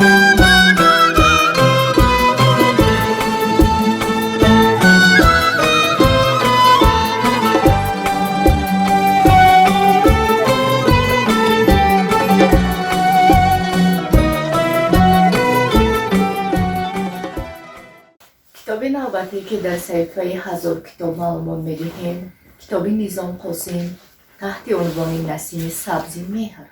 Китоби навбатӣ, ки дар саҳифаи «Ҳазор китоб» маълумот медиҳем, китоби Низом Қосим таҳти унвони «Насими сабзи меҳр».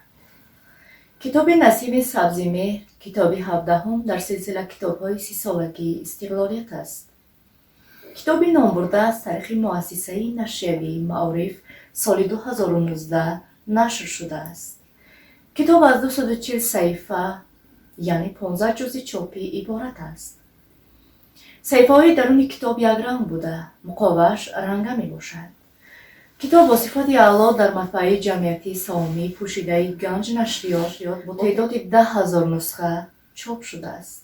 Китоби «Насими сабзи меҳр» китоби 17-ум дар силсила китобҳои 30-солагии истиқлолият аст. Китоби номбурда аз тариқи муассисаи нашриявии «Маориф» соли 2019 нашр шудааст. Китоб аз 240 саҳифа, яъне 15 ҷузи чопӣ иборат аст. Саҳифаҳои даруни китоб якранг буда, муқовааш ранга мебошад. Китоб бо сифати аъло дар матбааи ҷамъиятии саҳомии пӯшидаи «Ганҷ нашриёт» бо теъдоди 10 000 нусха чоп шудааст.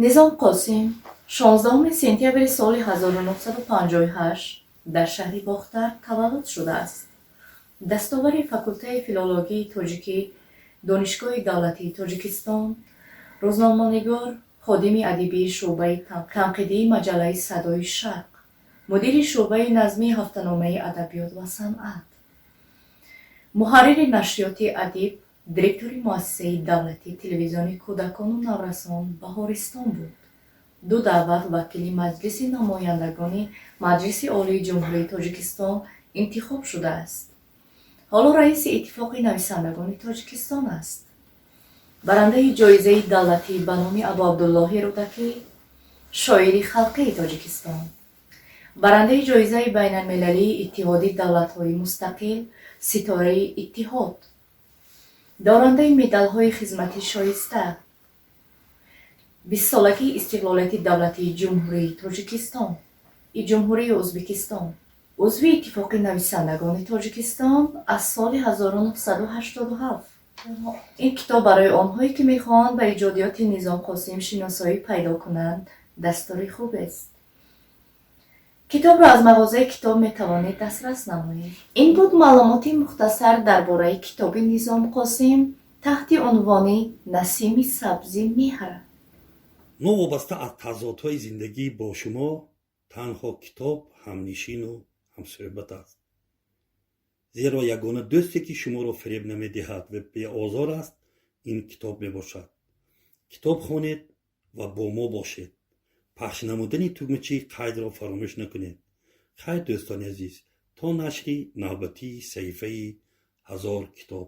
Низом Қосим 16 сентябри соли 1958 дар шаҳри Бохтар таваллуд шудааст. Дастовари факултаи филологии тоҷикӣ Донишгоҳи давлатии Тоҷикистон, рӯзноманигор, ходими адибии шӯъбаи танқидии маҷаллаи «Садои Шарқ», мудири шӯъбаи назмии ҳафтаномаи «Адабиёт ва санъат», муҳаррири нашриёти «Адиб», директори муассисаи давлатии телевизиони кӯдакону наврасон «Баҳористон» буд. Ду даъват вакили Маҷлиси намояндагони Маҷлиси Олии Ҷумҳурии Тоҷикистон интихоб шудааст. Ҳоло раиси Иттифоқи нависандагони Тоҷикистон аст. Барандаи ҷоизаи давлатӣ ба номи Абуабдуллоҳи Рӯдакӣ, шоири халқии Тоҷикистон, барандаи ҷоизаи байналмилалии Иттиҳоди давлатҳои мустақил «Ситораи иттиҳод», дорандаи медалҳои хизмати шоиста, 20-солагии истиқлолияти давлатии Ҷумҳурии Тоҷикистон и Ҷумҳурии Ӯзбекистон, узви Иттифоқи нависандагони Тоҷикистон аз соли 1987. Ин китоб барои онҳое, ки мехоҳанд ба иҷодиёти Низом Қосим шиносоӣ пайдо кунанд, дастури хубест. Китобро аз мағозаи китоб метавонед дастрас намоед. Ин буд маълумоти мухтасар дар бораи китоби Низом Қосим таҳти унвони «Насими сабзи меҳр». Новобаста аз тазодҳои зиндагӣ, бо шумо танҳо китоб ҳамнишину ҳамсӯҳбат аст, зеро ягона дӯсте, ки шуморо фиреб намедиҳад ва беозор аст, ин китоб мебошад. Китоб хонед ва бо мо бошед. Пахш намудани тугмачаи қайдро фаромӯш накунед. Хайр, дӯстони азиз, то нашри навбатии саҳифаи «Ҳазор китоб».